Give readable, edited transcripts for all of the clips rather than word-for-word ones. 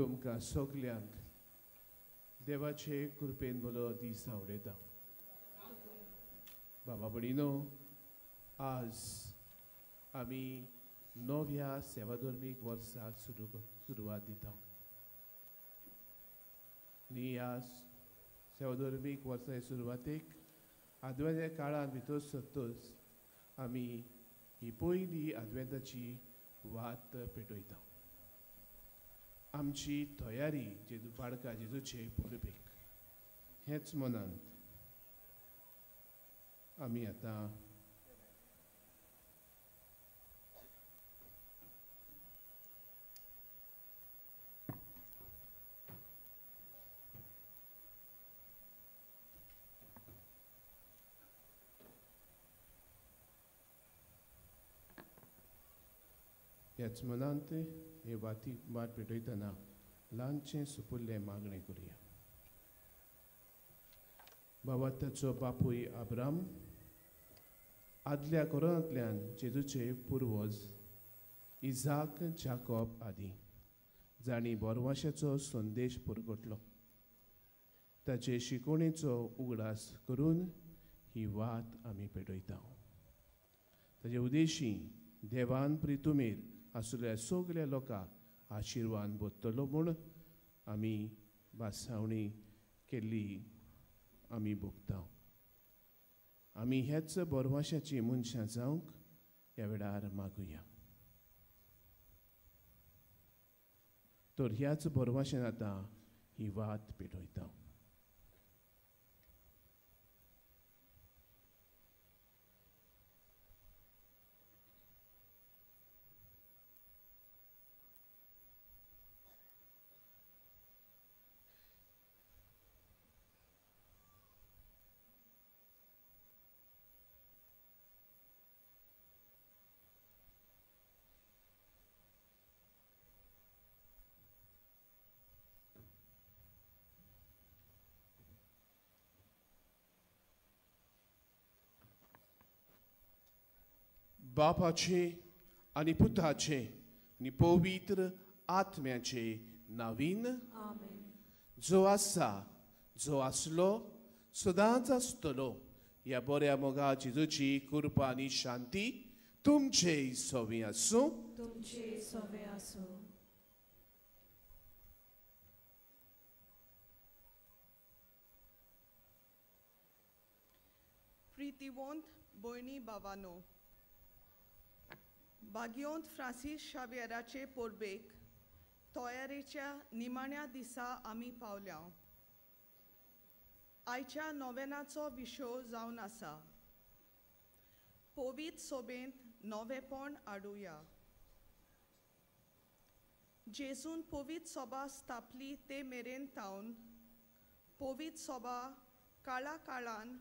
तुमकां सगल्यांक देवाचे कृपेन बरो दीस आवडयता. बाबा भयणीनो, आज आमी नव्या सेवाधर्मीक वर्साक सुरवात दिता आनी ह्या सेवाधर्मीक वर्सा सुरवातेक आदव्याच्या काळांत भितर सरतच आमी ही पयली आदवेंताची वात पेटयता. आमची तयारी जेजू बाळका जेजूचे परबेक हेच मनांत आमी आतां ह्याच मनांत हे वाती वाट पेटयतना ल्हानशें सुपुल्लें मागणें करुया. बाबा ताचो बापूय आब्राम आदल्या कोरोनांतल्यान जेजूचे पुर्वज इजाक जाकॉब आदी जांणी बोरवाशाचो संदेश पुरगटलो ताचे शिकवणेचो उगडास करून ही वात आमी पेटयता. ताजे उद्देशी देवान प्रितुमेर आसुल्ल्या सगल्या लोकांक आशिर्वाद भरतलो म्हूण आमी भासावणी केल्ली आमी भोगता. आमी ह्याच बोरवाशाची मनशां जावंक ह्या वेळार मागुया. तर ह्याच बोरवाशान आतां ही वात पेटयता. बापाचे आनी पुताचे आनी पवित्र आत्म्याचे नावीन, जो आसा, जो आसलो, सदांच आसतलो, ह्या बऱ्या मोगा जेजूची कृपा आनी शांती तुमचे सवी आसूं. तुमचे सवे आसूं. प्रितीवंत भयणी भावानो, बागियोंत फ्रांसीस शाव्येराचे परबेक तयारेच्या निमाण्या दिसा आमी पावल्या. आयच्या नोवेनाचो विशय जावन आसा पवित्र सोबेंत नवेपण हाडुया. जेजून पवित्र सभा स्थापली ते मेरेन तावन पवित्र सभा काळा काळान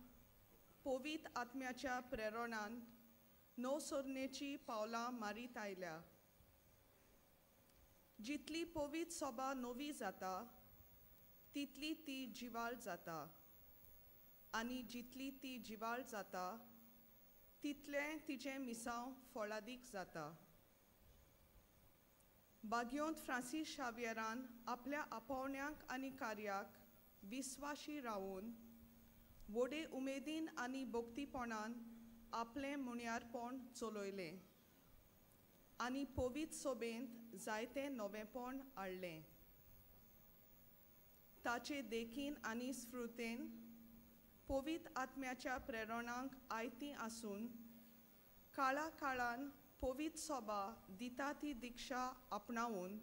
पवित्र आत्म्याच्या प्रेरणान नवसरणेची पावलां मारीत आयल्या. जितली पवित्र सभा नवी जाता तितली ती जिवाळ जाता आनी जितली ती जिवाळ जाता तितलें तिचें मिसांव फळादीक जाता. बागियोंत फ्रांसीस शाव्येरान आपल्या आपोवण्याक आनी कार्याक विस्वाशी रावून व्हडे उमेदीन आनी भक्तीपणान आपलें मुण्यारपण चलयलें आनी पवित्र सोबेंत जायतें नवेंपण हाडलें. ताचे देखीन आनी स्फुर्तेन पवित्र आत्म्याच्या प्रेरणांक आयती आसून काळा काळान पवित्र सभा दिता ती दिक्षा आपणावन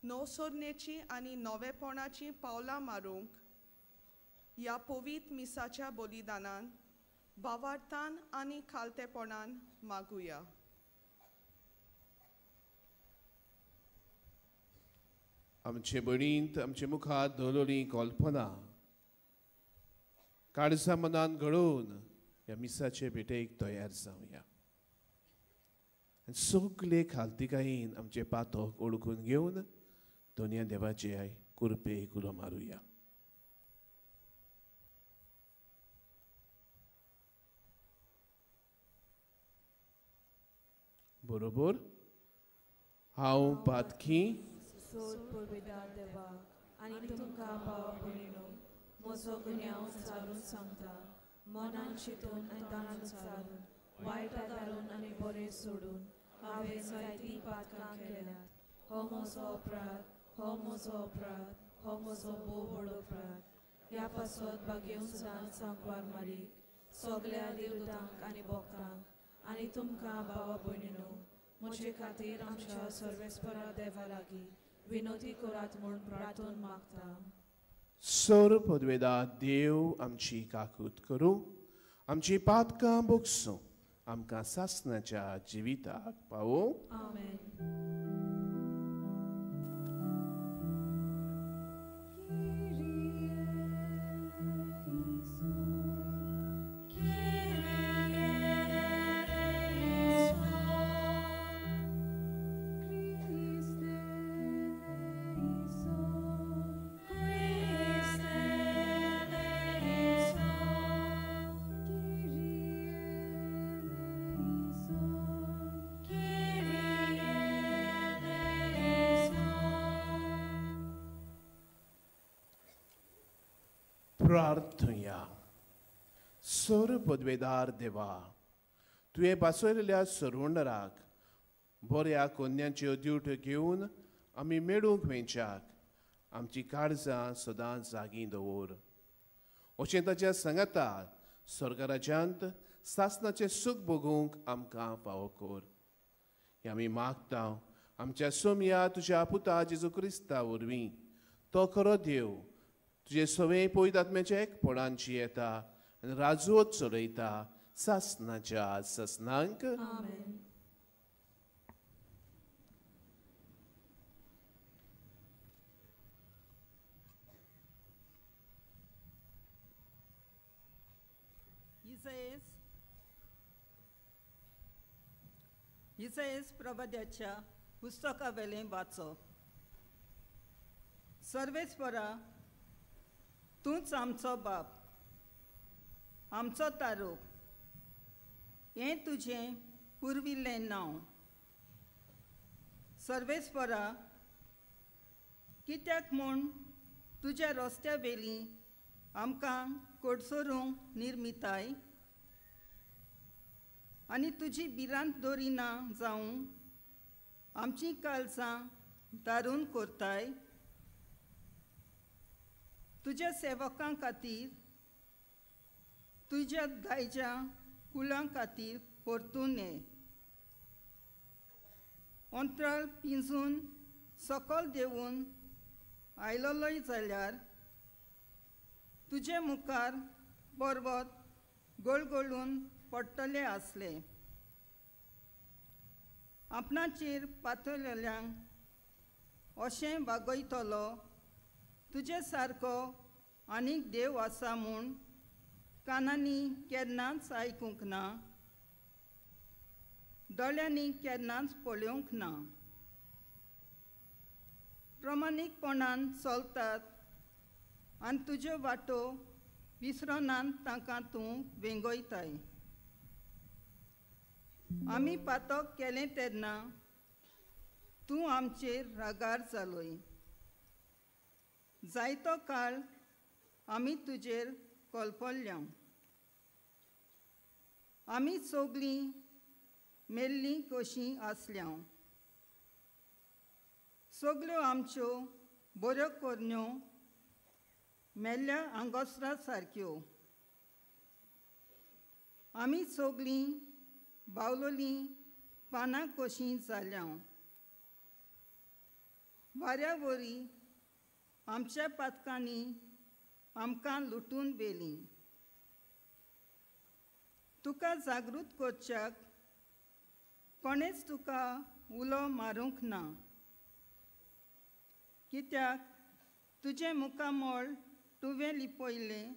नवसरणेची आनी नवेपणाची पावलां मारूंक ह्या पवित्र मिसाच्या बलिदानान भावार्थान आनी खालतेपणान मागुया. आमचे भयणींत आमचे मुखार दवरलेली कल्पना काळजा मनान घडोवन ह्या मिसाचे भेटेक तयार जावया आनी सगले खालतिकायेन आमचे पातक ओळखून घेवन दोनया देवाचे कृपेक उलो मारुया. बरोबर, हांव पातकी सोद पवित्र देवा आनी तुमकां भाव भयणीनो म्हजो गुन्यांव चारून सांगता मनान चिंतून आनी दानान चारून वायट घालून आनी बरें सोडून हांवें जायतीं पातकां केल्यांत. हो म्हजो अपराध, हो म्हजो अपराध, हो म्हजो भोव व्हड अपराध. ह्या पासत भागेवन सदांच सांकवार मारीक सगल्या देवतांक आनी भक्तांक आनी तुमकां भावा भयणीनो म्हजे खातीर आमच्या सर्वेस्परा देवा लागीं विनोदी करात म्हूण प्रार्थन मागता. सर पदवेदा देव आमची काकूत करूं, आमची पातकां बोगसूं, आमकां सासणाच्या जिविताक पावोवं. आमेन. प्रार्थया. सर पदवेदार देवा, तुवें बासयलेल्या सरवंडराक बऱ्या कोन्यांच्यो ड्युट्यो घेवन आमी मेळूंक मेळच्याक आमची काळजां सदांच जागीं दवर. अशें ताच्या सांगाता स्वर्गराज्यांत सासणाचें सूख भोगूंक आमकां फावो कर. हें आमी मागता आमच्या सोमया तुज्या पुता जेजू क्रिस्ता वरवीं. तो खरो देव तुजे सवे पवित्र आत्म्याच्या एकपणान येता आनी राजवत चलयता सासणाच्या सासणांक. आमेन. इसाईस प्रवाद्याच्या पुस्तकावेलें वाचप. सर्वेस्परा, तूंच आमचो बाप, आमचो तारूक, हें तुजें पुर्विल्लें नांव. सर्वेस्परा, कित्याक म्हूण तुज्या रस्त्या वेली आमकां कडसरूंक निर्मिताय आनी तुजी भिरांत दवरिना जावं आमचीं काळजां दारून करताय. तुज्या सेवकां खातीर, तुज्या दायज्या कुलां खातीर परतून ये. अंतराळ पिंजून सकल देंवून आयलोलोय जाल्यार तुजे मुखार पर्वत गोळगोळून पडटले आसले. आपणाचेर पातळलेल्यांक अशें वागयतलो तुजे सारको आनीक देव आसा म्हूण कानांनी केन्नाच आयकूंक ना, दोळ्यांनी केन्नाच पळोवंक ना. प्रमाणीकपणान चलतात आनी तुज्यो वाटो विसरनान तांकां तूं वेंगयताय. आमी पातक केलें तेन्ना तूं आमचेर रागार जालोय. जायतो काळ आमी तुजेर कोलपल्ल्या. आमी सगळीं मेल्लीं कशीं आसल्या. सगळ्यो आमच्यो बऱ्यो करण्यो मेल्ल्या आंगोसरा सारक्यो. आमी सगळीं बावलोलीं पानां कशीं जाल्या. वाऱ्या वरी आमच्या पातकांनी आमकां लुटून व्हेलीं. तुका जागृत करच्याक कोणेच तुका उलो मारूंक ना, कित्याक तुजें मुखामळ तुवें लिपयलें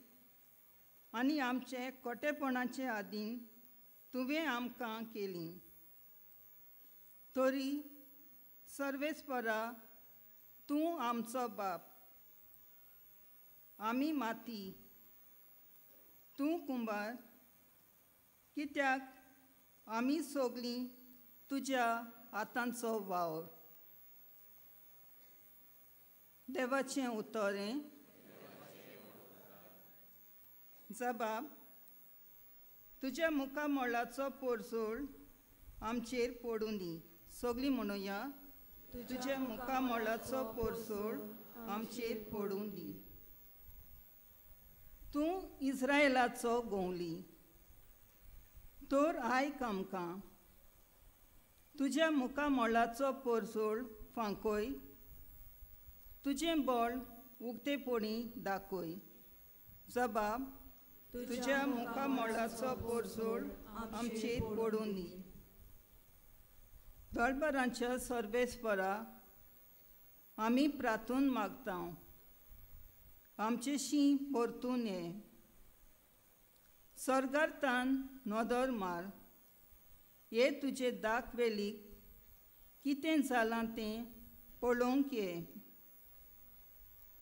आनी आमचे कोटेपणाचे आदीन तुवें आमकां केली. तरी सर्वेस्परा, तूं आमचो बाप, आमी माती, तूं कुंबार, कित्याक आमी सगळीं तुज्या हातांचो वावर. देवाचें उतरें जबाब तुज्या मुखामळाचो पोरजोळ आमचेर पडूं दी. सगळीं म्हणुया, तुज्या मुखामळाचो पोरजोळ आमचेर पडूं दी. तूं इस्रायलाचो गोंवली तर आयक आमकां, तुज्या मुखामळाचो पोरजोळ फांकय, तुजें बळ उक्तेपणी दाखय. जबाब तुज्या मुखामळाचो पोरजोळ आमचेर पडूं दी. दळबरांच्या सर्वेस्परा आमी प्रार्थून मागता, आमचेशी परतून ये. स्वर्गार्थान नदर मार, हे तुजे दाक वेलीक कितें जालां तें पळोवंक ये.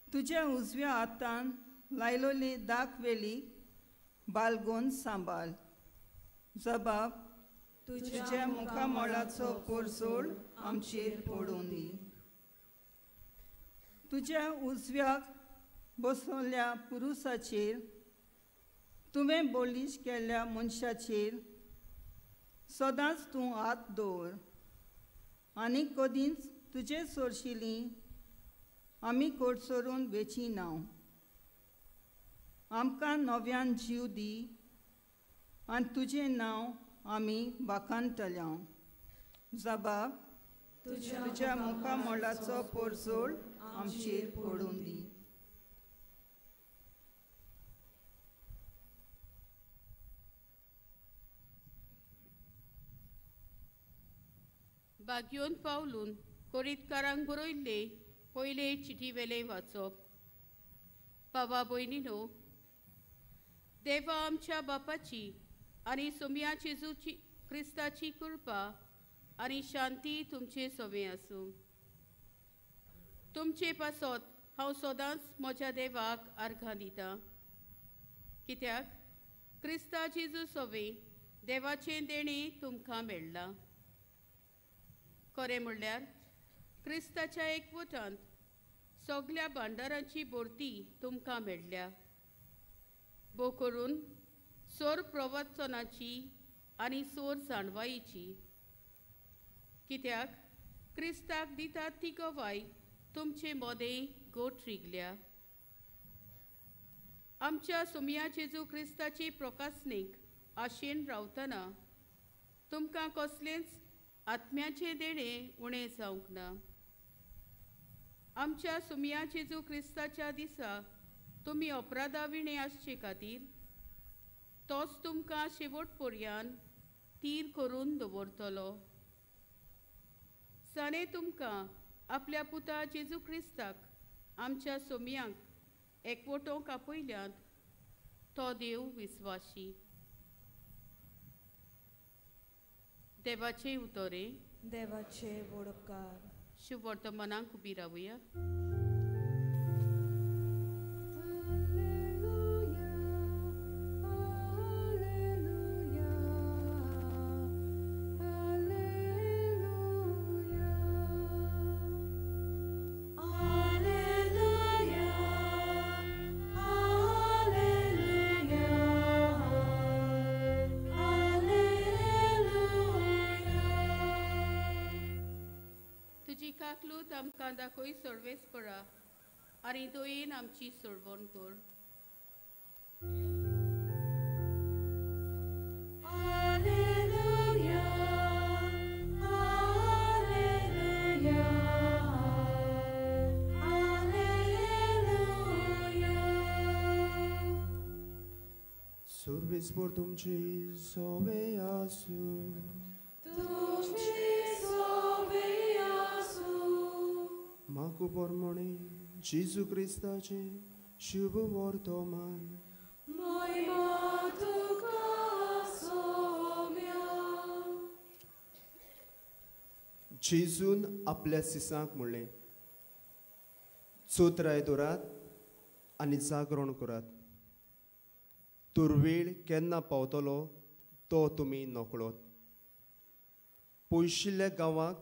तुज्या उजव्या हातान लायलोली दाक वेलीक बालगोन सांबाळ. जबाब तुज्या मुखामळाचो पोरजोळ आमचेर पडूं दी. तुज्या उजव्याक बसवल्ल्या पुरुसाचेर, तुवें बोलीश केल्ल्या मनशाचेर सदांच तूं हात दवर आनी कदींच तुजे सोरशिली आमी कोडसरून वेची ना. आमकां नव्यान जीव दी आनी तुजें नांव आमी वाखाणटल्या. जबाब तुज्या मुखामळाचो पोरजोळ आमचेर पडूं दी. बाग्योन पावलून कोरीतकारांक बरयल्ले पयले चिटी वेले वाचप. बाबा भयणीनो, देवा आमच्या बापाची आनी सोमया जेजूची क्रिस्ताची कृपा आनी शांती तुमचे सवें आसूं. तुमचे पासत हांव सदांच म्हज्या देवाक अर्घां दितां, कित्याक क्रिस्ता जेजू सवें देवाचें देणें तुमकां मेळ्ळां. खरें म्हणल्यार क्रिस्ताच्या एकवटांत सगल्या भांडारांची भरती तुमकां मेळ्ळ्या, भोव करून सोर प्रवचनाची आनी सोर जाणवायेची, कित्याक क्रिस्ताक दितात ती गवाय तुमचे मदें गोठ रिगल्या. आमच्या सोमया जेजू क्रिस्ताची प्रकासणेक आशेन रावतना तुमकां कसलेंच आत्म्याचें देणें उणें जावंक ना. आमच्या सोमया जेजू क्रिस्ताच्या दिसा तुमी अपराधा विणें आसचे खातीर तोच तुमकां शेवट पर्यान तीर करून दवरतलो. साने तुमकां आपल्या पुता जेजू क्रिस्ताक आमच्या सोमयांक एकवटोवंक आपयल्यात तो देव विस्वाशी. देवाचे उतरे देवाचे वडपकार. शुभ वर्तमानाक उबी रावया. आमकां दाखय सर्वेस परा आनी दोयेन आमची सोडवण कर. Alleluia, alleluia, alleluia. सर्वेस पर तुमची सोवे आसूं. तुमची सोवे आसूं. माकू परमणे जेजू क्रिस्ताचें शुभ वर्तमान. महिमा तुका सोम्या. जेजून आपल्या सिसांक म्हणलें, चोत्राय दवरात आनी जागरण करात, तर वेळ केन्ना पावतलो तो तुमी नकळत. पयशिल्ल्या गांवाक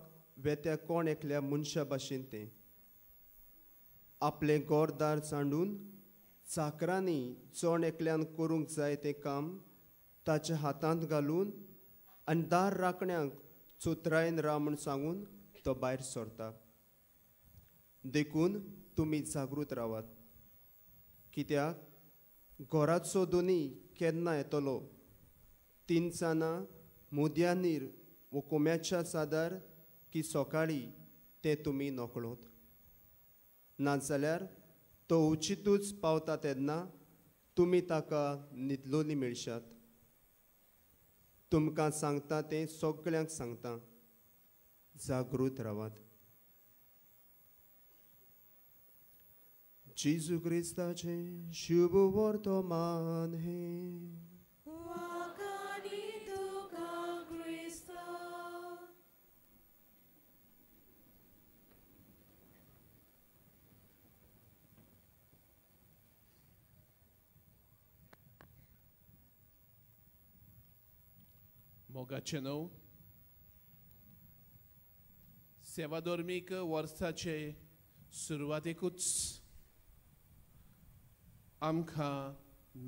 वेत्या कोण एकल्या मनशा भाशेन तें आपलें घरदार सांडून चाकरांनी जण एकल्यान करूंक जाय तें काम ताच्या हातांत घालून आनी दार राखण्यांक चोत्रायेन राव म्हूण सांगून तो भायर सरता. देखून तुमी जागृत रावात, कित्याक घराचो दोनी केन्ना येतलो, तिनसाना मुद्यानीर वो कोम्याच्या सादार की सकाळी तें तुमी नकळत. नाजाल्यार तो उचितूच पावता तेन्ना तुमी ताका न्हिदलोली मेळशात. तुमकां सांगता तें सगळ्यांक सांगता, जागृत रावात. जेजू क्रिस्ताचें शुभ वर्तमान हें. मोगाचें न्हू सेवाधर्मीक वर्साचे सुरवातेकूच आमकां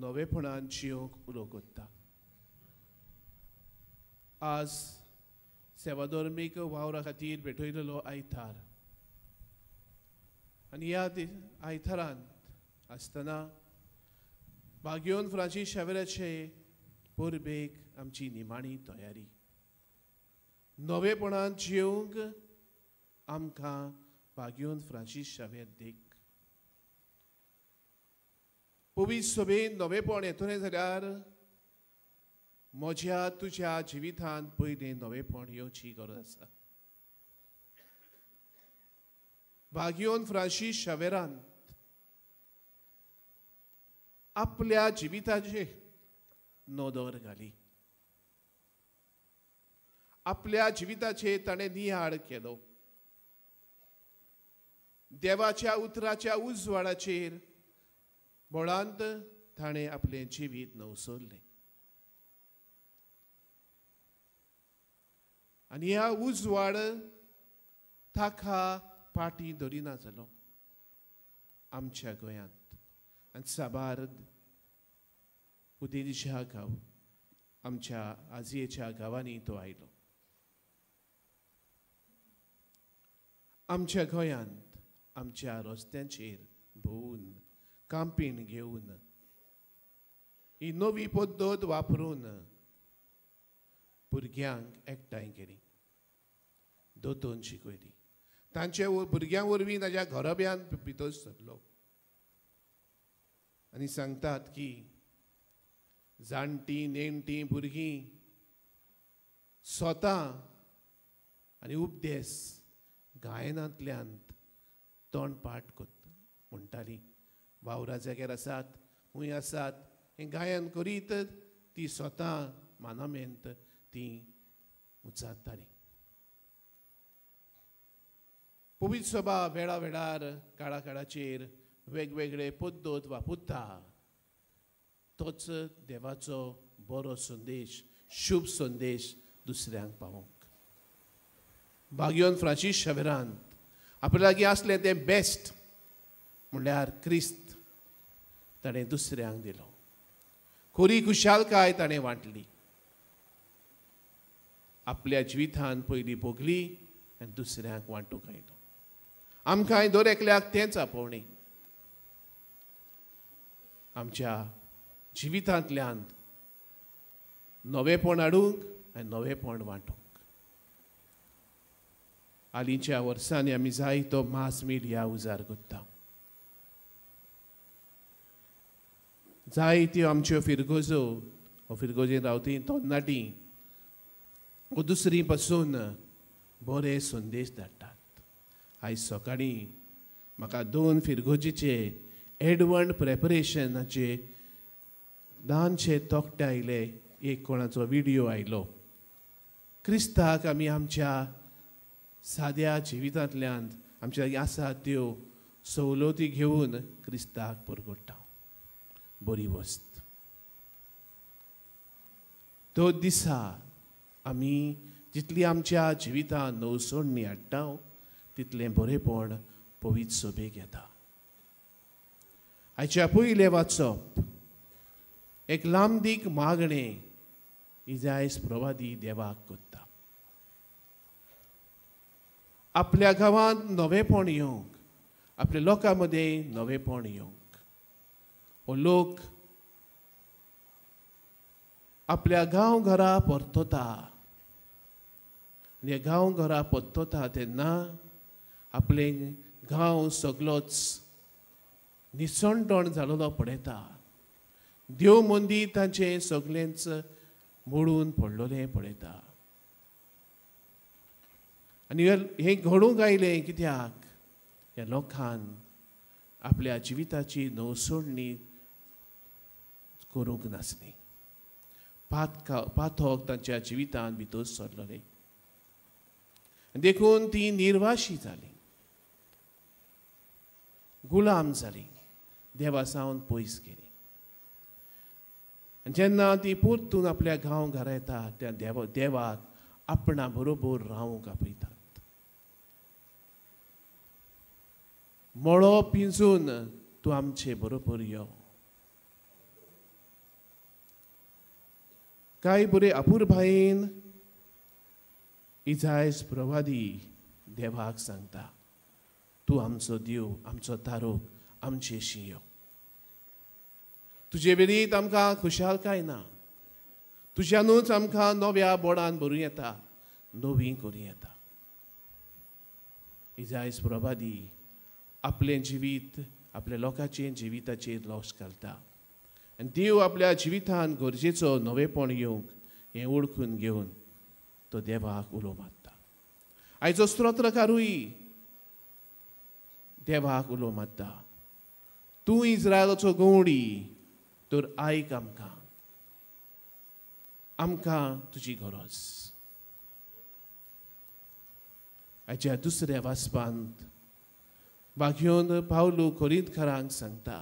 नवेपणान जियोंक उलो कोत्ता. आज सेवाधर्मीक वावरा खातीर भेटयलेलो आयतार आनी ह्या आयतारांत आसतना बाग्योन फ्रांसीस शावेराचे परबेक आमची निमाणी तयारी नवेपणान जिवंक आमकां बाग्योन फ्रांसीस शावेर देख. पवित्र सभेन नवेपण येतलें जाल्यार म्हज्या तुज्या जिवितांत पयलें नवेपण येवची गरज आसा. बाग्योन फ्रांसीस शावेरान आपल्या जिविताचेर नदर घाली, आपल्या जिविताचेर ताणें नियाळ केलो, देवाच्या उतराच्या उजवाडाचेर बळांत ताणें आपलें जिवीत नवसरलें आनी ह्या उजवाड ताका पाटी धरिना जालो. आमच्या गोंयांत आनी साबार उदेंच्या गांव आमच्या आजयेच्या गांवांनी तो आयलो. आमच्या गोंयांत आमच्या रस्त्यांचेर भोंवून कांपीण घेवन ही नवी पद्दत वापरून भुरग्यांक एकठांय केली, दोतोन शिकयली, तांचे भुरग्यां वरवीं ताज्या घराब्यांत भितर सरलो आनी सांगतात की जाणटीं नेणटीं भुरगीं स्वता आनी उपदेस गायनांतल्यान तोंडपाठ करता म्हणटालीं. वावरा जाग्यार आसात, खूंय आसात, हें गायन करीत ती स्वता मानामेंत ती उचारतालीं. पवित्र सभा वेळा वेळार काळा काळाचेर वेगवेगळे पद्दत वापरता, तोच देवाचो बरो संदेश, शुभ संदेश दुसऱ्यांक पावोवंक. बाग्योन फ्रांसीस शावेरान आपल्या लागीं आसलें तें बेस्ट म्हणल्यार क्रिस्त ताणें दुसऱ्यांक दिलो, खरी खुशालकाय ताणें वांटली, आपल्या जिवितान पयलीं भोगली आनी दुसऱ्यांक वांटूंक आयलो. आमकांय दर एकल्याक तेंच आपोवणें, आमच्या जिवितांतल्यान नवेपण हाडूंक आनी नवेपण वांटूंक. हालींच्या वर्सांनी आमी जायतो मास मिडिया उजार करता, जायत्यो आमच्यो फिरगोजो वो फिरगोजेन रावती तरणाटीं वो दुसरी पासून बरे संदेश धाडटात. आयज सकाळीं म्हाका 2 फिरगोजीचे एडवंट प्रेपरेशनाचे ल्हानशे तोखटे आयले, एक कोणाचो विडियो आयलो. क्रिस्ताक आमी आमच्या साद्या जिवितांतल्यान आमच्या लागीं आसा त्यो सवलती घेवन क्रिस्ताक परगट्टा. बरी वस्त तो दिसा आमी जितली आमच्या जिवितांत नवसोडणी हाडटा तितलें बरेंपण पवित्र सभेक येता. आयच्या पयलें वाचप एक लांबदीक मागणें इजायस प्रवादी देवाक करता. आपल्या गांवांत नवेपण येवंक, आपल्या लोकां मदें नवेपण येवंक, हो लोक आपल्या गांव घरा परतता आनी गांव घरा परतता तेन्ना आपले गांव सगलोच निसणटण जाल्लो पळयता. देव मंदीर तांचें सगळेंच मोडून पडलेलें पळयता. आनी हें घडूंक आयलें कित्याक? ह्या लोकान आपल्या जिविताची नवसोडणी करूंक नासली. पाथक तांच्या जिवितांत भितर सरलें देखून ती निर्वाशी जाली, गुलाम जाली, देवा सावन पयस गेली. आनी जेन्ना ती परतून आपल्या गांव घरा येता त्या देवाक आपणा बरोबर रावंक आपयतात. मळो पिंजून तूं आमचे बरोबर यो. कांय बरे अपुरबायेन इजायस प्रवादी देवाक सांगता, तूं आमचो देव, आमचो तारोक, आमचे शियो. तुजे वेरीत आमकां खुशालकाय ना, तुज्यानूच आमकां नव्या बोडान भरूं येता, नवी करूं येता. इजायस प्रवादी आपलें जिवीत आपल्या लोकांचें जिविताचेर लक्ष घालता आनी देव आपल्या जिवितान गरजेचो नवेपण येवंक हें वळखून घेवन तो देवाक उलो मारता. आयचो स्तोत्रकारूय देवाक उलो मारता, तूं इस्रायलाचो गवंडी तर आयक आमकां, आमकां तुजी गरज. आयच्या दुसऱ्या वाचपांत बाघेवन पावलू कोरिंतकारांक सांगता,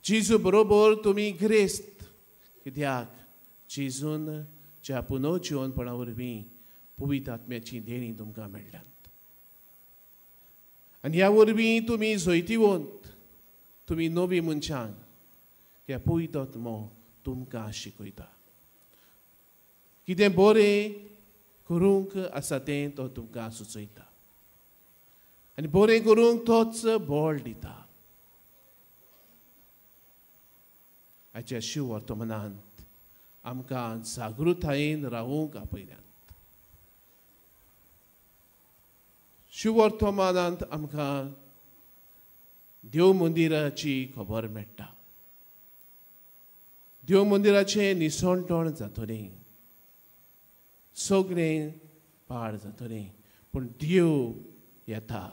जेजू बरोबर तुमी ग्रेस्त, कित्याक जेजून ज्या पुनर्जिवनपणा वरवीं पवित्र आत्म्याची देणी तुमकां मेळ्ळ्यात आनी ह्या वरवीं तुमी जैतिवंत, तुमी नवी मनशां, ह्या पवित्र आत्मो तुमकां शिकयता कितें बरें करूंक आसा तें तो तुमकां सुचयता आनी बरें करूंक तोच बळ दिता. आयच्या शिव वर्तमानांत आमकां जागृतायेन रावूंक आपयल्यात. शिव वर्तमानांत आमकां देव मंदिराची खबर मेळटा. देव मंदिराचें निसणटण जातलें, सगळें पाड जातलें, पूण देव येता,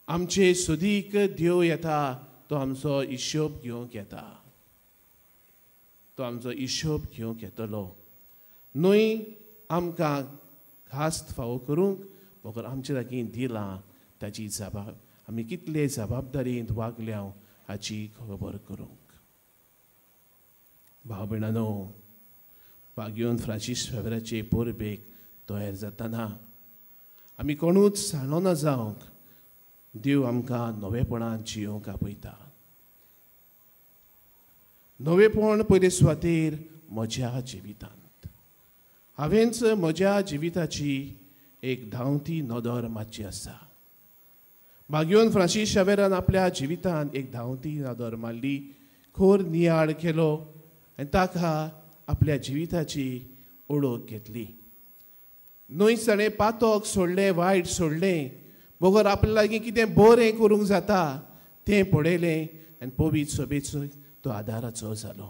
आमचे सुदीक देव येता, तो आमचो हिशोब घेवंक येता, तो आमचो हिशोब घेवंक येतलो. न्हय आमकां खास फावो करूंक बगर आमचे लागीं दिलां ताची जबाब आमी कितले जबाबदारींत वागल्या हाची खबर करूंक. भाव भयणांनो, बागयोन फ्रांसीस फेब्राचे परबेक तयार जातना आमी कोणूच सांडना जावंक देव आमकां नवेपणान जियोवंक आपयता. नवेपण पयले सुवातेर म्हज्या जिवितांत हांवेंच म्हज्या जिविताची एक धांवती नदर मारची आसा. बागयोन फ्रांसीस शावेरान आपल्या जिवितांत एक धांवती नदर मारली, खोर नियाळ केलो आनी ताका आपल्या जिविताची ओळख घेतली. न्हय ताणें पातक सोडलें, वायट सोडलें, बगर आपल्या लागीं कितें बरें करूंक जाता तें पळयलें आनी पवित्र सभेचो तो आदाराचो जालो.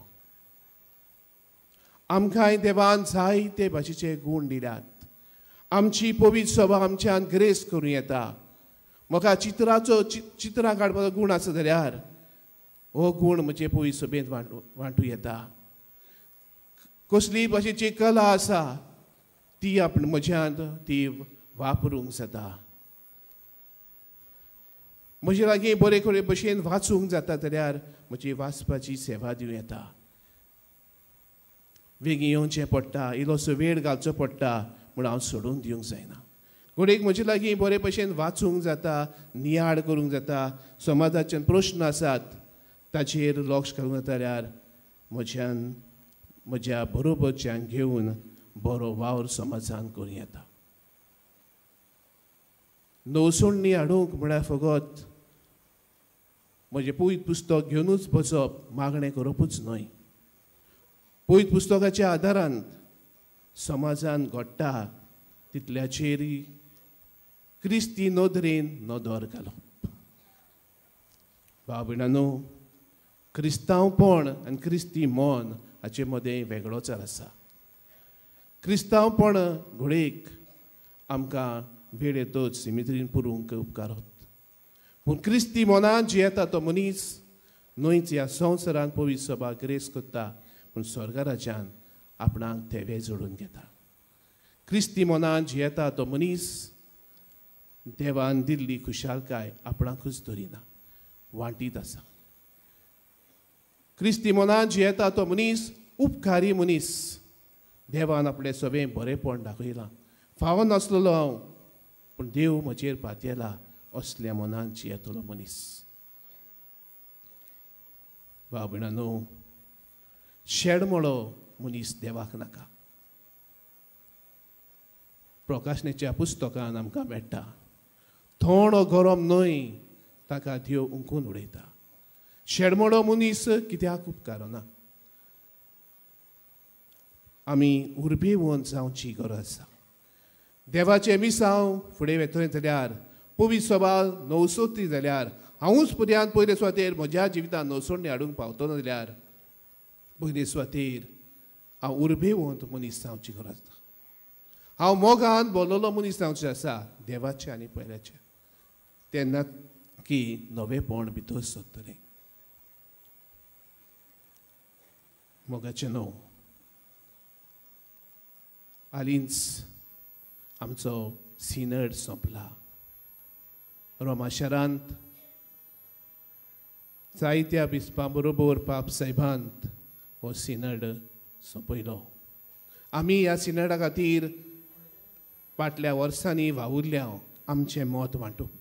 आमकांय देवान जायते भाशेचे गूण दिल्यात. आमची पवित्र सभा आमच्यान ग्रेस करूं येता. म्हाका चित्राचो चित्रां काडपाचो गूण आसा जाल्यार हो गूण म्हजे पवित्र सभेंत वांटू येता. कसली भाशेची कला आसा ती आपण म्हज्यांत ती वापरूंक जाता. म्हजे लागीं बरे बरे भशेन वाचूंक जाता जाल्यार म्हजी वाचपाची सेवा दिवं येता. वेगीं येवचें पडटा, इल्लोसो वेळ घालचो पडटा म्हूण हांव सोडून दिवंक जायना. घडयेक म्हजे लागीं बरे भशेन वाचूंक जाता, नियाळ करूंक जाता, समाजाचे प्रश्न आसात ताचेर लक्ष घालूंक जाता जाल्यार म्हज्यान म्हज्या बरोबरच्यान घेवन बरो वावर समाजान करूं येता. नवसोडणी हाडूंक म्हळ्यार फकत म्हजें पवित्र पुस्तक घेवनूच बसप, मागणें करपूच न्हय. पवित्र पुस्तकाच्या आदारान समाजान घडटा तितल्याचेर क्रिस्ती नदरेन नदर घालप. भाव भयणांनो, क्रिस्तांवपण आनी क्रिस्ती मन हाचे मदें वेगळोचार आसा. क्रिस्तांवपण घडयेक आमकां वेळ येतच सिमित्रीन पुरूंक उपकारत, पूण क्रिस्ती मनान जियेता तो मनीस न्हयच ह्या संवसारान पवित्र सभा ग्रेस करता, पूण स्वर्गराज्यान आपणाक थेवे जोडून घेता. क्रिस्ती मनान जियेता तो मनीस देवान दिल्ली खुशालकाय आपणाकूच धरिना, वांटीत आसा. क्रिस्ती मनान जियेता तो मनीस उपकारी मनीस, देवान आपलें सगळें बरेंपण दाखयलां, फावो नासलेलो हांव पूण देव म्हजेर पातयेला, असल्या मनान जियेतलो मनीस. भाव भयणांनो, शेडमोळो मनीस देवाक नाका. प्रकाशनेच्या पुस्तकान आमकां मेळटा, थोडो गरम न्हय ताका देव उंकून उडयता. शेडमोडो मनीस कित्याक उपकारना. आमी उर्बेवन जावची गरज आसा. देवाचें मिसांव फुडें वेतलें जाल्यार, पवित्र सभा नवसोती जाल्यार, हांवूच पर्यांत पयले सुवातेर म्हज्या जिवितांत नवसोडणी हाडूंक पावतलो जाल्यार पयले सुवातेर हांव उर्बेवंत मनीस जावची गरज आसा. हांव मोगान बोल्लोलो मनीस जावचें आसा देवाचें आनी पयल्याचें, तेन्ना की नवेपण भितर सरतलें. मोगाचें न्हू, हालींच आमचो सिनड सोंपला. रोमा शारांत जायत्या बिस्पां बरोबर पाप साहेबांत हो सिनड सोंपयलो. आमी ह्या सिनडा खातीर फाटल्या वर्सांनी वावुरल्या, आमचें मत वांटूंक.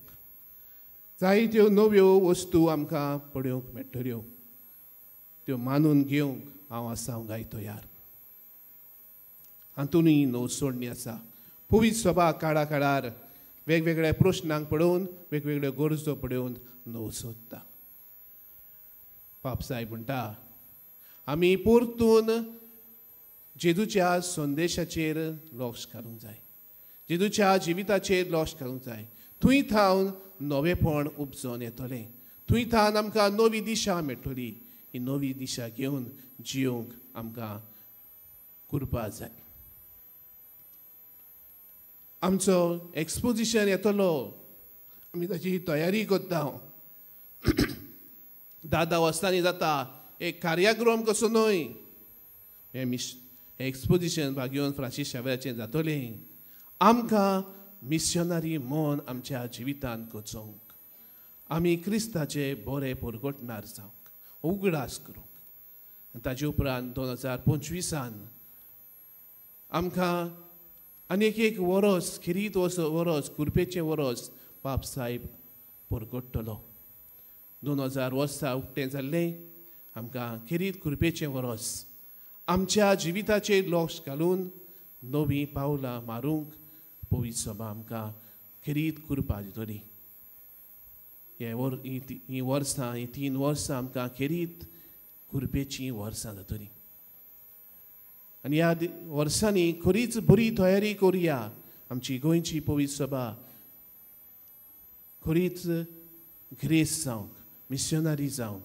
जायत्यो नव्यो वस्तू आमकां पळोवंक मेळटल्यो, त्यो मानून घेवंक हांव आसा गाय तयार. हातूनय नवसोडणी आसा. पवित्र सभा काळा काळार वेगवेगळ्या प्रश्नांक पळोवन, वेगवेगळ्यो गरजो पळोवन नवसोदता. पाप साहेब म्हणटा, आमी परतून जेजूच्या संदेशाचेर लक्ष घालूंक जाय, जेजूच्या जिविताचेर लक्ष घालूंक जाय. थंय थावन नवेपण उपजोन येतलें, थंय थावन आमकां नवी दिशा मेळटली. ही नवी दिशा घेवन जियोंक आमकां कृपा जाय. आमचो एक्सपोजिशन येतलो, आमी ताची तयारी करता. 10 वर्सांनी जाता एक कार्यक्रम कसो न्हय, हें एक्सपोजिशन भागयोन फ्रांसीस शावेराचें जातलें. आमकां मिशनरी मन आमच्या जिवितांत कोचोवंक, आमी क्रिस्ताचे बरे परगटणार जावंक उगडास करूंक. ताजे उपरांत 2025 आमकां आनीक एक वरस, खेरीत वरस, कुरपेचें वरस पाप साहेब परगट्टलो. 2000 वर्सां उक्तें जाल्लें आमकां खेरीत कुरपेचें वरस आमच्या जिविताचेर लक्ष घालून नवीं पावलां मारूंक पवित्र सभा आमकां खेरीत कृपा दितली. हीं वर्सां, हीं 3 वर्सां आमकां खेरीत कुरपेचीं वर्सां जातलीं. आनी ह्या वर्सांनी खरीच बरी तयारी करुया. आमची गोंयची पवित्र सभा खरीच ग्रेस जावंक, मिशनरी जावंक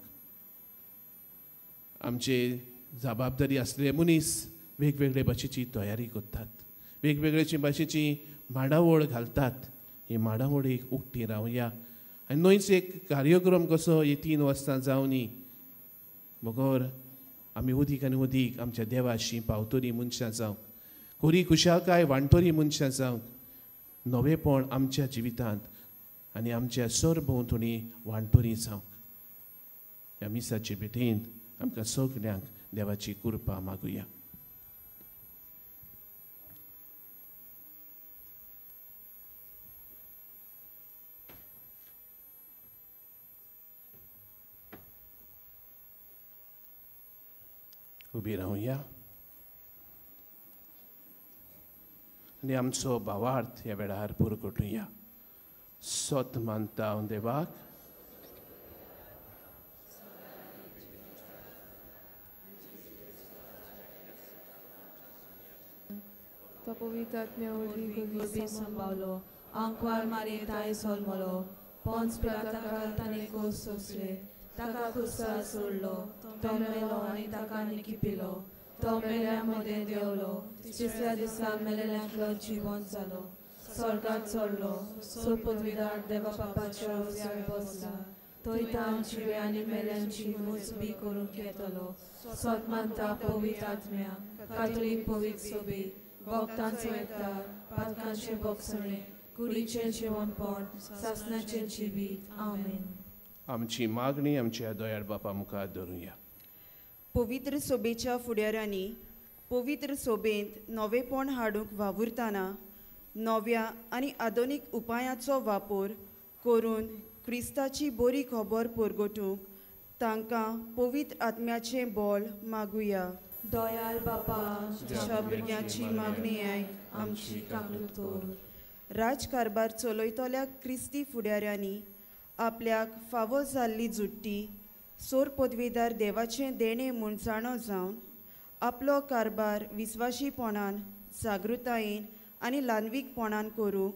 आमचे जबाबदारी आसले मनीस वेगवेगळे भाशेची तयारी करतात, वेगवेगळे भाशेची माडावळ घालतात. ही माडावळीक उक्ती रावया आनी न्हयच एक कार्यक्रम कसो ही 3 वर्सां जावनी बगर आमी उदीक आनी उदीक आमच्या देवाशी पावतरी मनशां जावंक, खरी खुशालकाय वांटतरी मनशां जावंक, नवेपण आमच्या जिवितांत आनी आमच्या सरभोंवतणी वांटतरी जावंक. ह्या मिसाचे भेटेंत आमकां सगल्यांक देवाची कृपा मागुया. उबी रावया आनी आमचो भावार्थ ह्या वेळार पुरगटुया. सत मानता हांव देवाक, तो पवित्र आत्म्या वरवीं सांबाळलो, आंकवार मारयेताय जल्मलो, पोंच पिलाता ताणें कोस सोंसले, ताका खुर्सार सोडलो, तो मेलो आनी ताका निकिपिलो, तो मेल्या मदें देंवलो, तिसऱ्या दिसा मेलेल्यांतलो जिवंत जालो, स्वर्गांत चडलो, सोपदविदार देवा बापाच्या उजव्याक बसला, थंय तो आमची आनी मेल्यांची मोजबी करूंक येतलो. सत मानता पवित्र आत्म्या, कातोलीक पवित्र सोबीत, भक्तांचो एकतार, पातकांचें भोगसणें, कुडीचें जिवनपण, सासणाचें जिवीत. आमेन. आमची मागणी आमच्या दयाळ बापा मुखार धरुया. पवित्र सोबेच्या फुडाऱ्यांनी पवित्र सोबेंत नवेपण हाडूंक वावुरतना नव्या आनी आधुनीक उपायांचो वापर करून क्रिस्ताची बरी खबर परगटूंक तांकां पवित्र आत्म्याचें बळ मागुया. दयाळ बापा, तुज्या भुरग्यांची मागणी आयक, आमची काकूट कर. राजकारभार चलयतल्या क्रिस्ती फुडाऱ्यांनी आपल्याक फावो जाल्ली जुट्टी सोर पदवीदार देवाचें देणें म्हूण जाणो जावन आपलो कारभार विस्वाशीपणान, जागृतायेन आनी ल्हानवीकपणान करूंक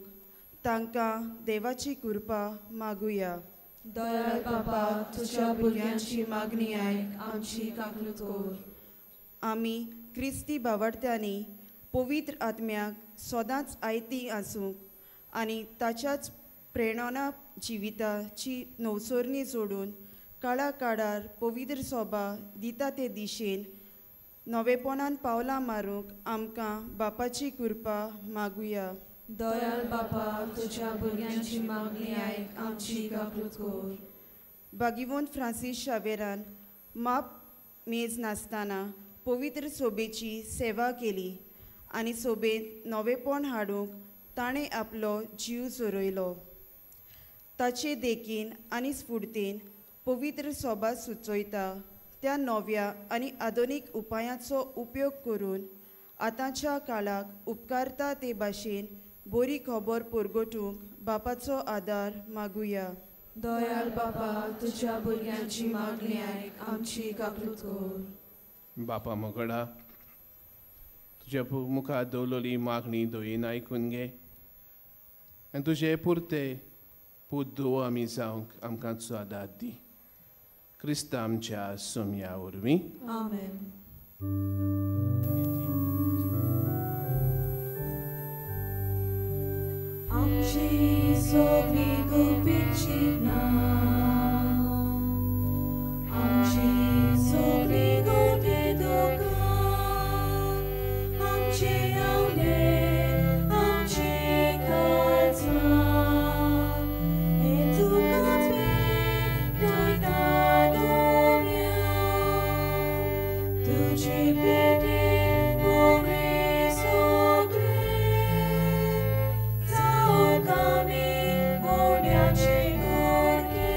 तांकां देवाची कृपा मागुया. दयाळ बापा, तुज्या भुरग्यांची मागणी आयक, आमची काकूट कर. आमी क्रिस्ती भावार्थ्यांनी पवित्र आत्म्याक सदांच आयती आसूंक आनी ताच्याच प्रेरणा जिविताची नवसरणी जोडून काळा काळार पवित्र सोबा दिता ते दिशेन नवेपणान पावलां मारूंक आमकां बापाची कृपा मागुया. दयाळ बापा, तुज्या भुरग्यांची मागणी आयक, आमची काकूट कर. भागिवंत फ्रांसीस शावेरान माप मेज नासतना पवित्र सोबेची सेवा केली आनी सोबेंत नवेपण हाडूंक ताणें आपलो जीव झरयलो. ताचे देखीन आनी स्फुर्तीन पवित्र सोबा सुचयता त्या नव्या आनी आधुनीक उपायांचो उपयोग करून आतांच्या काळाक उपकारता ते भाशेन बरी खबर परगटूंक बापाचो आदार मागुया. दयाळ बापा, तुज्या भुरग्यांची मागणी आयक, आमची काकूट कर. बापा मोगडा, तुज्या मुखार दवरलेली मागणी दयेन आयकून घे आनी तुजे पुरते पूत धुवो आमी जावंक आमकां आदार दी. क्रिस्ता आमच्या सोमया वरवीं. आमेन. आमची सगळी गुपीत चिंतना, आमची सगळी गोटे दुकां, आमचे आवडे, आमचे काळजां, हें तुकाच भेटयता दोन्या, तुजे भेटेन बरें सगळें, जावंक आमी मोड्याचे गोडके,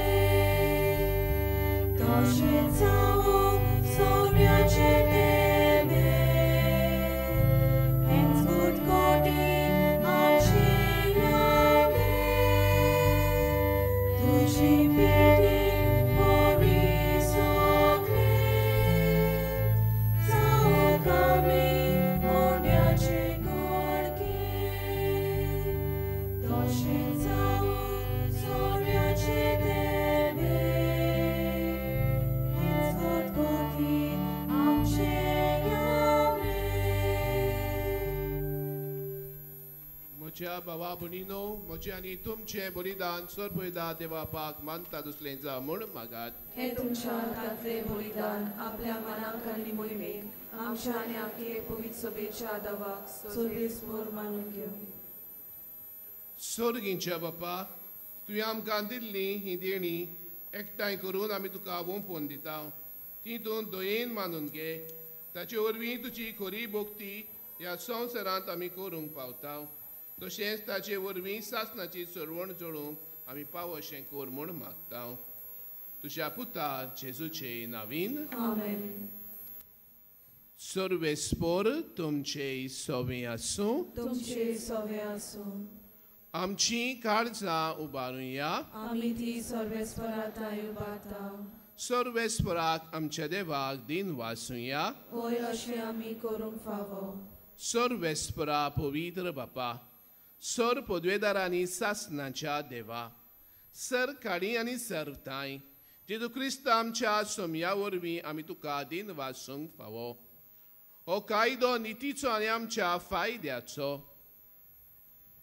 तशें जावंक सोऱ्याचे देवे, हेंच गुटगुटीन आमचें यावे, तुजी भेटेन बरें सगळें, जावंक आमी मोड्याचे गोडके, तशें जावंक सोऱ्याचे देवे, हेंच गुटगुटीन आमचें यावे. म्हज्या भावा भयणीनो, म्हजें आनी तुमचें बलिदान सर्वदा देवा पाक मानता दुसलें जावं म्हूण मागात. हें तुमच्या हातांतलें बलिदान आपल्या मनाक आनी मोहिमेक आमच्या आनी आखये पवित्र सभेच्या दावाक सर्वेस्पर म्हूण मानून घेवं. सोर्गींच्या बापा, तुवें आमकां दिल्ली ही देणी एकठांय करून आमी तुका ओंपून दिता. ती तूं दयेन मानून घे. ताचे वरवीं तुजी खरी भक्ती ह्या संवसारांत आमी करूंक पावता. तशेंच ताचे वरवीं सासणाची चळवण जोडूंक आमी पावो अशें कर म्हूण मागता. तुज्या पुता जेजूचे नावीन. आमेन. सर्वेस्पोर तुमचे सोवे आसूं. तुमचे सोवे आसूं. आमची काळजां उबारुया. आमी ती सर्वेस्परा थांय उबारता. सर्वेस्पराक आमच्या देवाक दिन वासुया. होय अशें आमी करूंक फावो. सर्वेस्परा पवित्र बापा, सर पदवेदार आनी सासनाच्या देवा, सर काडी आनी सर थांय जेजू क्रिस्त आमच्या सोमया वरवीं आमी तुका दिन वासूंक फावो. हो कायदो नितीचो आनी आमच्या फायद्याचो.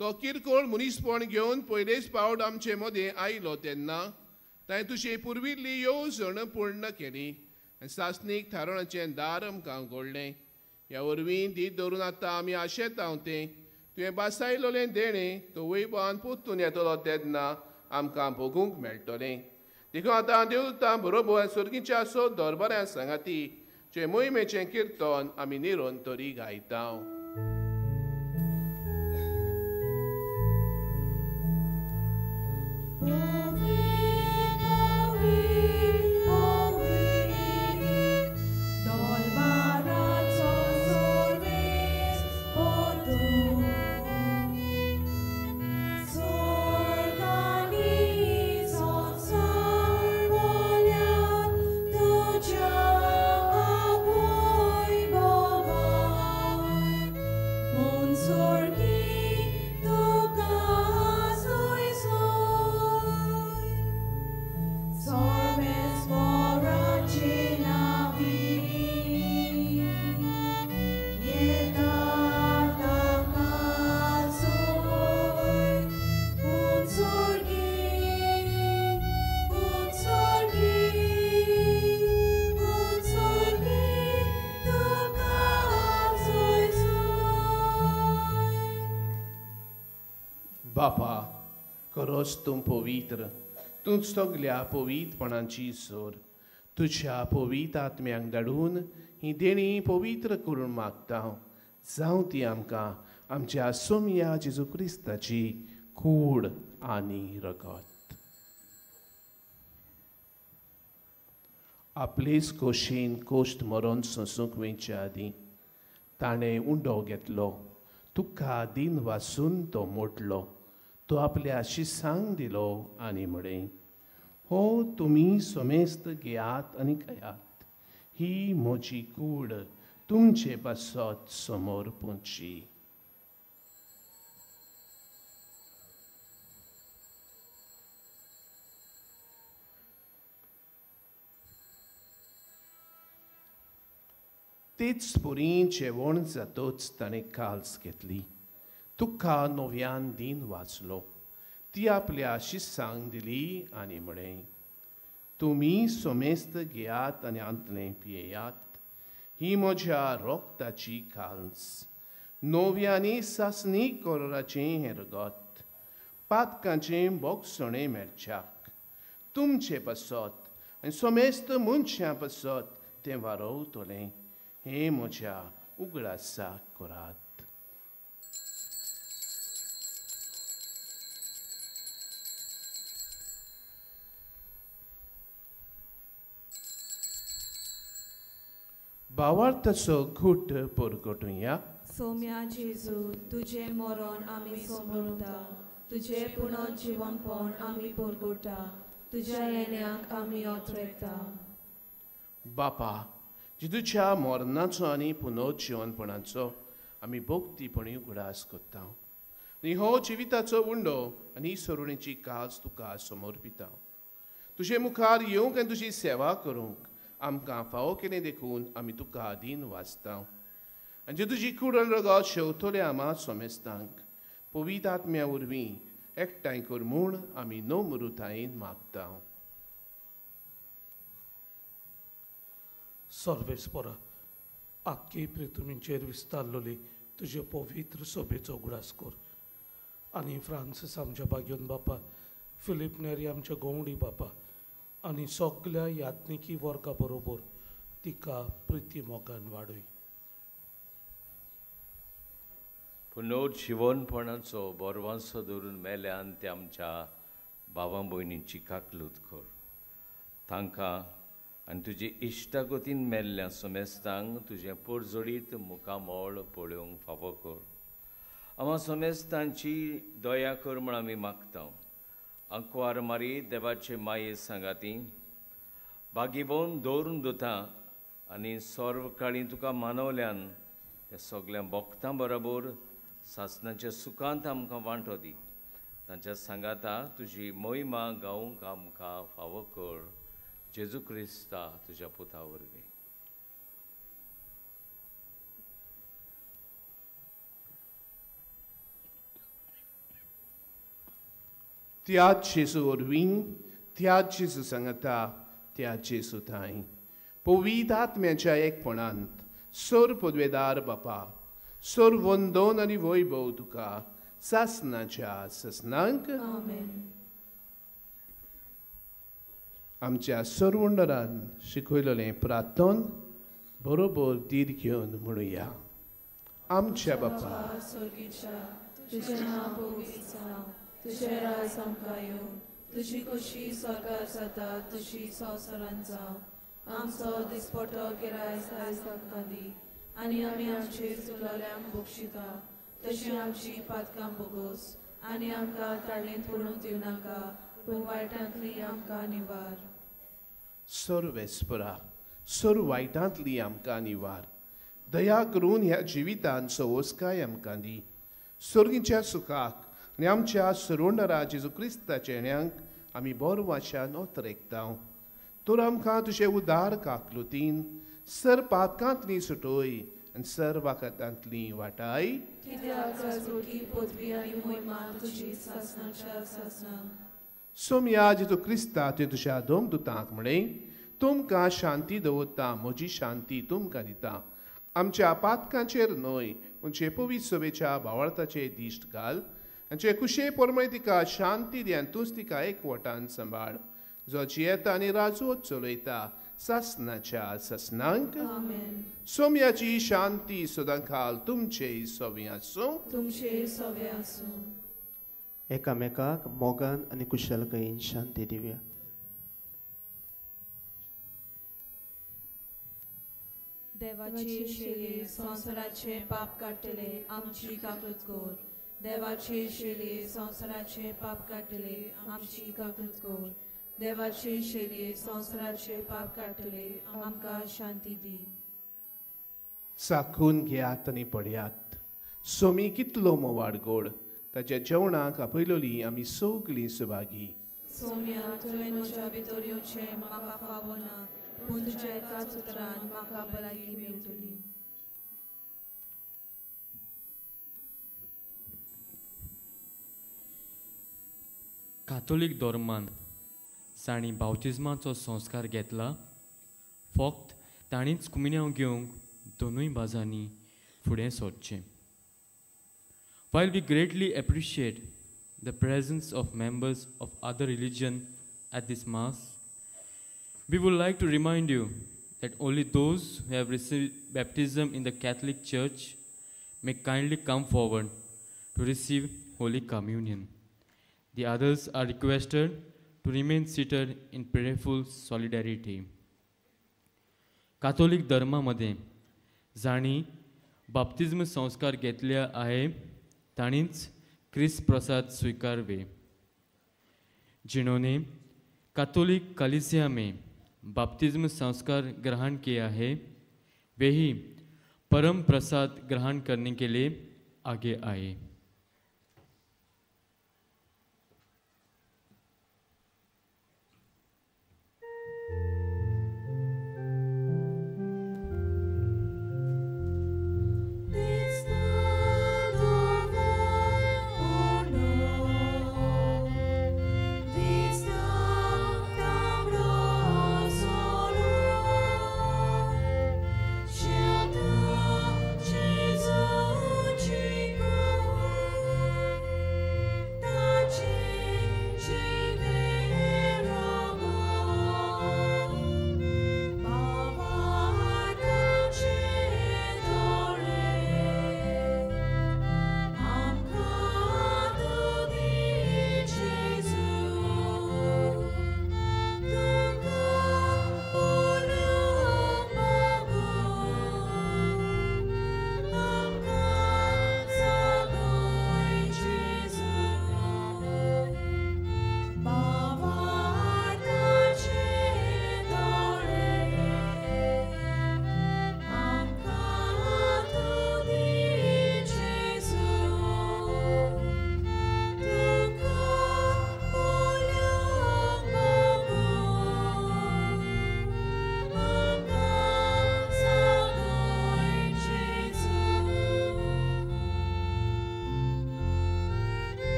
तो किरकोळ मनीसपण घेवन पयलेच पावट आमचे मदें आयलो तेन्ना ताणें तुजी पुर्विल्ली येवजण पूर्ण केली आनी सासणीक थारोवण्याचें दार आमकां उगडलें. ह्या वरवीं दीत धरून आतां आमी आशेता तें तुवें बासायलोलें देणें तो वैभवान परतून येतलो तेन्ना आमकां भोगूंक मेळटलें. देखून आतां देवतां बरोबर सर्गीच्या सो दरबारां सांगाती जे मोहिमेचें किर्तन आमी निरंतरी गायता. बापा, खरोच तूं पवित्र, तूं सगल्या पवित्रपणाची सोर. तुज्या पवित्र आत्म्यांक धाडून ही देणी पवित्र करून मागता. जावं ती आमकां आमच्या सोमया जेजू क्रिस्ताची कूड आनी रगत. आपलेच खोशेन कोश्ट मरोन सोंसूंक वयचे आदीं ताणें उंडो घेतलो, तुका दिन वासून तो मोडलो, तो आपल्या शिसांक दिलो आनी म्हळें, हो तुमी समेस्त घेयात आनी खायात, ही म्हजी कूड तुमचे पासत समोर पोंची. तेच परी जेवण जातच ताणें काल्स घेतली, तुका नव्यान दिन वाचलो, ती आपल्या शिसांक दिली आनी म्हळें, तुमी समेस्त घेयात आनी आंतलें पियेयात, ही म्हज्या रोगताची काल्स, नव्यानी सासणी कोराचें हें रगत, पातकांचें बोगसणें मेळच्याक तुमचे पासत आनी समेस्त मनशां पासत तें वारवतलें. हें म्हज्या उगडासाक करात. भावार्थाचो घूट परगटुया. सोम्या जेजू, तुजें मरण आमी समोरता, तुजें पुनर्जिवनपण आमी परगटा, तुज्या येण्याक आमी अत्रेता. बापा, जेजूच्या मरणाचो आनी पुनर्जिवनपणाचो आमी भक्तीपणी उगडास करता आनी हो जिविताचो उंडो आनी सरुणेची काज तुका समर्पिता. तुजे मुखार येवंक आनी तुजी सेवा करूंक आमकां फावो केलें देखून आमी तुका दीन वाचता. आनी जे तुजी कुडण रगत शेवतले आमा सोमेस्तांक पवित्र आत्म्या वरवीं एकठांय कर म्हूण आमी नम्रतायेन मागता. सर्वेस्परा, आख्खी पृथ्वीचेर विस्तारलोली तुजे पवित्र सोबेचो उगडास कर आनी फ्रांसीस आमच्या बागयोन बापा, फिलीप नेरी आमच्या गोवंडी बापा आनी सगल्या यात्निकी वर्गा बरोबर तिका प्रिती मोगान वाडय. पुनर्जिवनपणाचो बरवांसो धरून मेल्यान ते आमच्या भावा भयणींची काकलूत कर, तांकां आनी तुजे इश्टागतीन मेल्ल्या समेस्तांक तुजें पोरजोडीत मुखामळ पळोवंक फावो कर. आमा समेस्तांची दया कर म्हूण आमी मागता. आंकवार मारी देवाचे माये सांगाती बागीबोवन दवरून दवरता आनी सर्वकाळी तुका मानवल्यान त्या सगळ्या भक्तां बरोबर सासणाच्या सुखांत आमकां वांटो दी. तांच्या सांगाता तुजी मोहिमा गावंक आमकां फावो कर. जेजू क्रिस्ता तुज्या पुता वरवीं. त्याच जेजू वरवीं, त्याच जेजू सांगाता, त्याच जेजू थांय पवित्र आत्म्याच्या एकपणांत सर पदवेदार बापा सर वंदन आनी वैभव तुका सासनाच्या सासनांक. आमच्या सरवंडरान शिकयलेलें प्रार्थन बरोबर धीर घेवन म्हणुया. आमच्या बापा स्वर्गीच्या, तुजें नांव पवित्र जावं, तुजें राज आमकां येवं, तुजी खोशी स्वर्गार जाता तशी संवसारांत जावं. आमचो दिसपटो गिरायस आयज आमकां दी आनी आमी आमचे चुकलोल्यांक बक्षिता तशी आमची पातकां बोगोस आनी आमकां ताळेंत पडूंक दिवनाका पूण वायटांतली आमकां निवार. सर्वेस्परा सर्व वायटांतली आमकां निवार. दया करून ह्या जिवितान सवोसकाय आमकां दी. सर्गीच्या सुखाक आनी आमच्या सरवंडरा जेजू क्रिस्ताच्या येण्यांक आमी बरो वाच्यान ओतरेकता. तर आमकां तुजे उदार काकलुतीन सर पातकांतली सुटोय आनी सर वाकातांतली वाटाय. सोमया जेजू क्रिस्ता तुवें तुज्या दोमदुतांक म्हळें, तुमकां शांती दवरता, म्हजी शांती तुमकां दिता. आमच्या पातकांचेर न्हय पूण पवित्र सभेच्या भावार्थाचे दिश्ट घाल आनी कुशे परमळे तिका शांती दी आनी तूंच तिका एकवटान सांबाळ, जो जियेता आनी राजवत चलयता सासनाच्या सासनांक. सोमयाची शांती सदां खाल तुमचे सवे आसूं. तुमचे सवे आसूं. एकामेकाक मोगान आनी कुशलकायेन शांती दिवया. देवाची शेली संवसाराचे पाप काडटले आमची काकूत कर. देवाची शेली संवसाराचे पाप काडटले आमची काकूत कर. देवाची शेली संवसाराचे पाप काडटले आमकां शांती दी. चाखून घेयात आनी पडयात. सोमी कितलो मोवाड गोड, ताच्या जेवणाक आपयलोली आमी सगळीं सुभागी. सोम्या तुवें म्हज्या भितर येवचें म्हाका फावो ना, पूण तुज्या एकाच उतरान म्हाका भलायकी मेळटली. कातोलीक धर्मान जांणी बाप्तिज्माचो संस्कार घेतला फक्त तांणीच कुमिन्यांव घेवंक दोनूय बाजांनी फुडें सरचें. While we greatly appreciate the presence of members of other religion at this Mass, we would like to remind you that only those who have received baptism in the Catholic Church may kindly come forward to receive Holy Communion. The others are requested to remain seated in prayerful solidarity. Catholic धर्मामध्ये जांणी बाप्तिज्म संस्कार घेतले आहे तांणीच क्रिस्त प्रसाद स्वीकारवे. जिन्होंने Catholic कलीसिया में बाप्तिज्म संस्कार ग्रहण किया है वे ही परम प्रसाद ग्रहण करने के लिए आगे आए. Jesus,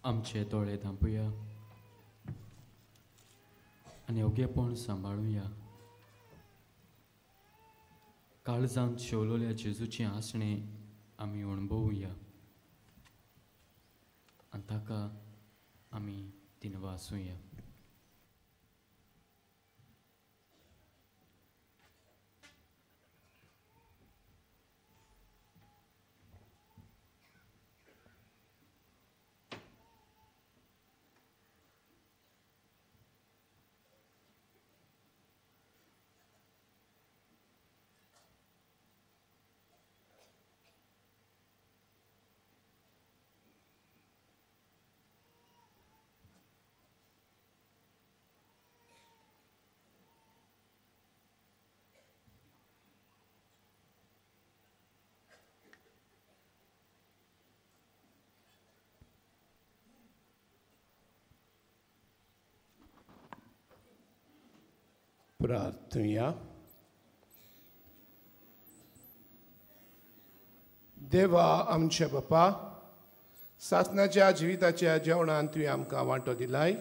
आमचे दोळे धांपुया आनी योग्यपण सांबाळुया. काळजांत शेवलोल्या जेजूचें आसणें आमी अणभवुया आनी ताका आमी दिनवासुया. प्रार्थुया. देवा आमच्या बापा, सासनाच्या जिविताच्या जेवणान तुवें आमकां वांटो दिलाय.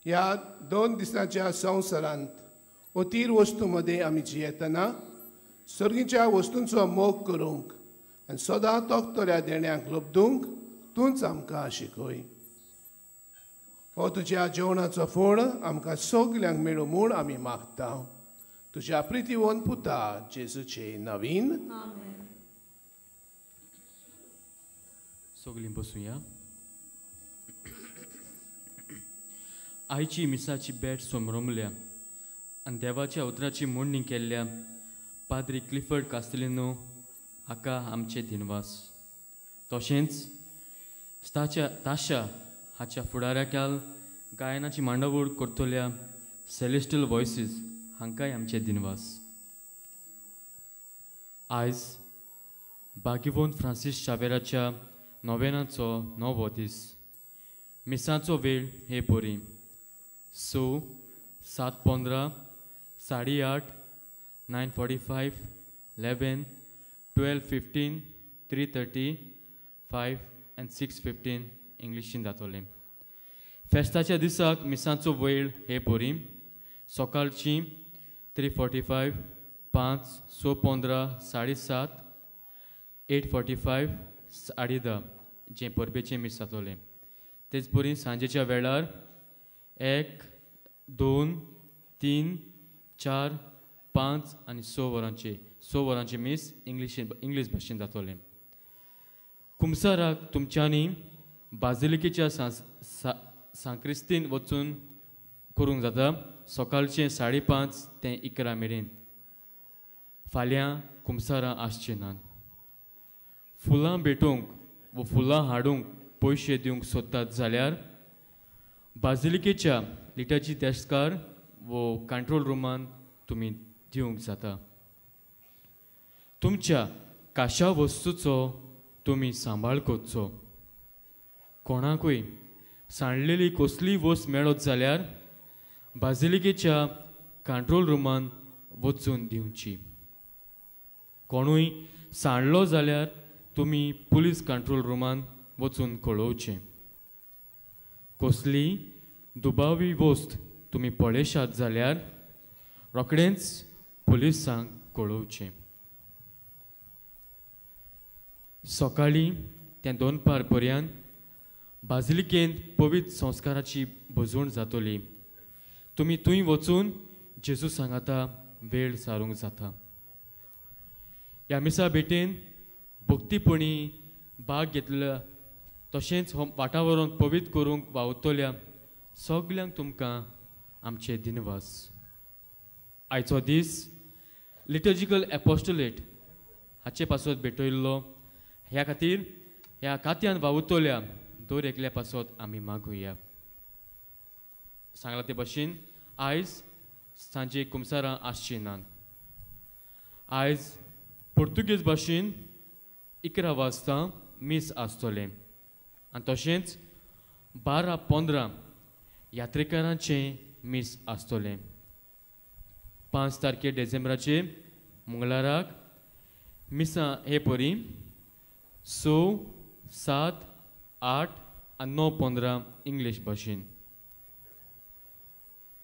ह्या 2 दिसांच्या संवसारांत अतीर वस्तू मदें आमी जियेतना सर्गीच्या वस्तूंचो मोग करूंक आनी सदां तोखतल्या देण्यांक लब्दूंक तूंच आमकां शिकय. हो तुज्या जेवणाचो फोण आमकां सगल्यांक मेळूं म्हूण आमी मागता. तुज्या प्रितीवन पुता जेजूचे नवीन. सगलीं बसुया. आयची मिसाची भेट समरमल्या आनी देवाच्या उतराची मोडणी केल्ल्या पाद्री क्लिफर्ड कास्तेलिनो हाका आमचे दिनवास. तशेंच ताशा हाच्या फुडाऱ्याकाल गायनाची मांडावळ करतल्या सेलेस्टल वॉयसीस हांकांय आमचे दिनवास. आयज भाग्यवंत फ्रांसीस शावेराच्या नोवेनाचो 9वो दीस. मिसाचो वेळ हे परी 6, 7:15, 8:30, 9:45, 11, 12:15, 3:30, 5 आनी 6:15 इंग्लिशीन जातोलें. फेस्ताच्या दिसाक मिसांचो वेळ हे परी सकाळची 3:45, 5, 6:15, 7:30, 8:45, 10:30 जें परबेचें मीस जातोलें. तेच परी सांजेच्या वेळार 1, 2, 3, 4, 5 आनी 6 वरांचे 6 वरांचें मीस इंग्लीश भाशेन जातोलें. कुमसाराक तुमच्यांनी बाजिलिकेच्या सांक्रिस्तीन वचून करूंक जाता सकाळचें 5:30 ते 11 मेरेन. फाल्यां कुमसारां आसचीं नात. फुलां भेटोवंक वो फुलां हाडूंक पयशे दिवंक सोदतात जाल्यार बाजिलिकेच्या लिटर्जी डेस्कार वो कंट्रोल रुमान तुमी दिवंक जाता. तुमच्या काशा वस्तूचो तुमी सांबाळ करचो. कोणाकूय सांडलेली कसलीय वस्त मेळत जाल्यार बाजिलिकेच्या कंट्रोल रुमान वचून दिवची. कोणूय सांडलो जाल्यार तुमी पुलीस कंट्रोल रुमान वचून कळोवचें. कसली दुबावी वस्त तुमी पळयशात जाल्यार रोखडेंच पुलिसांक कळोवचें. सकाळीं ते 2 पर्यंत बाजिलिकेंत पवित्र संस्काराची भजवण जातली. तुमी थंय वचून जेजू सांगाता वेळ सारूंक जाता. ह्या मिसा भेटेन भक्तीपणी भाग घेतल्या तशेंच हो वातावरण पवित्र करूंक वावुरतल्या सगल्यांक तुमकां आमचे दिनवास. आयचो दीस लिटर्जिकल एपोस्टोलेट हाचे पासत भेटयल्लो. ह्या खातीर ह्या खात्यान वावुरतल्या दर एकल्या पासत आमी मागुया. सांगलां ते भशेन आयज सांजे कुमसारां आसचीं नात. आयज पुर्तुगेज भाशेन 11 वाजता मीस आसतलें आनी तशेंच 12:15 यात्रेकारांचें मीस आसतलें. 5 तारखे डिसेंबराचे मंगळाराक मिसां हे परी 6, 7, 8 आनी 9:15 इंग्लीश भाशेन.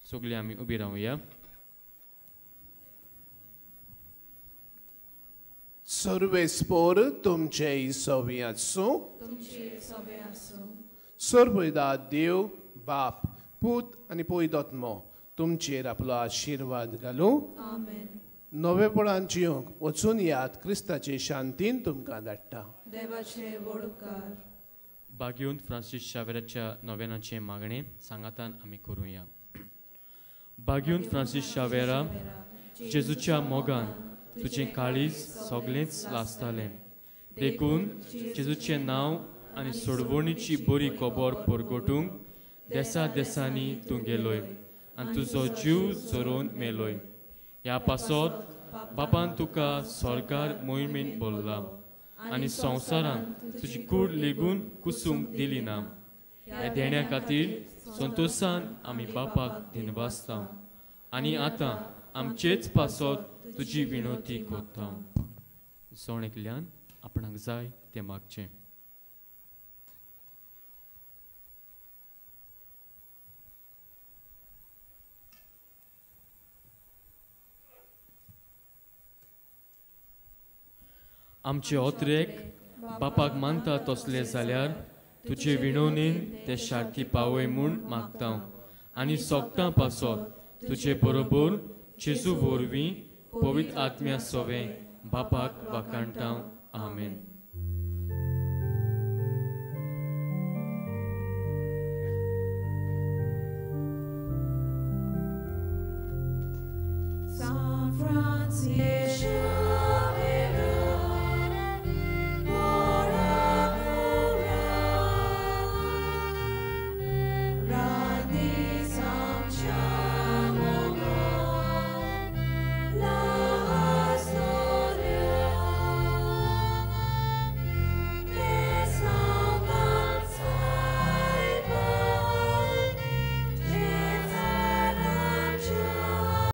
सगळीं आमी उबी रावया. सर्वेस्पोर तुमचे सवे आसूं. सर्वदा देव बाप पूत आनी पवित्र तुमचेर आपलो आशिर्वाद घालूं. नवेपणान जिवंक वचून याद क्रिस्ताचे शांतीन तुमकां धाडटा. देवाचे व्हड उपकार. बागेवन फ्रांसीस शावेराच्या नोवेनाचें मागणें सांगातान आमी करुया. बागेवन फ्रांसीस शावेरा, जेजूच्या मोगान तुजें काळीज सगळेंच लासतालें, देखून जेजूचें नांव आनी सोडवणीची बरी खबर परगटूंक देसा देसांनी तूं गेलोय आनी तुजो जीव झरोवन मेलोय. ह्या पासत बापान तुका स्वर्गार मोहिमेन बोल्ला आनी संवसारांत तुजी कूड लेगून कुसूंक दिली ना. ह्या देण्या खातीर संतोशान आमी बापाक दिनवासता आनी आतां आमचेच पासत तुजी विनवती करता. जण एकल्यान आपणाक जाय तें मागचें. आमचे ओत्रेक बापाक मानता तसले जाल्यार तुजे विणवणेन ते शार्ती पावय म्हूण मागता आनी सोगटां पासत तुजे बरोबर जेजू वरवीं पवित्र आत्म्या सोवे बापाक वाखाणटा. आमेन.